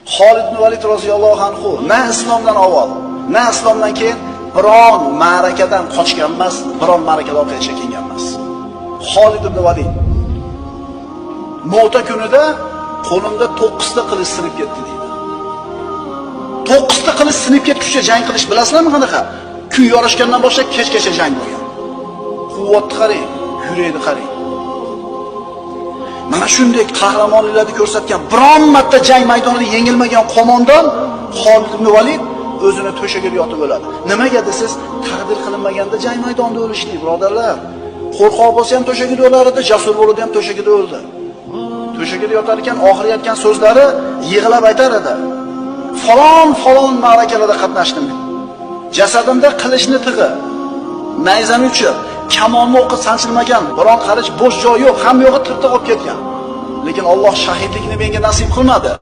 Xolid ibn Valid roziyallohu anhu na islomdan avval, na islomdan keyin biron ma'rakadan qochgan emas, biron ma'rakada orqaga chekingan emas. Xolid ibn Valid Mu'ta kunida qo'limda 9 ta qilich sinib ketdi deydi. 9 ta qilich sinib ketguncha jang qilish bilasizlarmi qanaqa? Kun yorishgandan boshlab kechgacha jang bo'lgan. Quvvatni qarang, yurakni qarang. Mana shunday qahramonliklarni ko'rsatgan, biron marta jang maydonida yengilmagan qo'mondon Xolid ibn Valid o'zini to'shagiga yotib o'ladi. Nimaga desiz, taqdir qilinmaganda jang maydonida o'lishlik, birodarlar. Qo'rqoq bo'lsa ham to'shagida o'lar edi, jasur bo'lsa ham to'shagida o'ldi. To'shagida yotar ekan, oxiri aytgan so'zlari yig'lab aytar edi. Falon falon ma'rakalarda qatnashdim. Jasadimda qilichni tig'i, nayzani uchi, kamonni o'qi sanchilmagan, biron qarich bo'sh joy yo'q, hamma yo'g'i tirtiq olib ketgan. Lekin Alloh shahidlikni menga nasib qilmadi.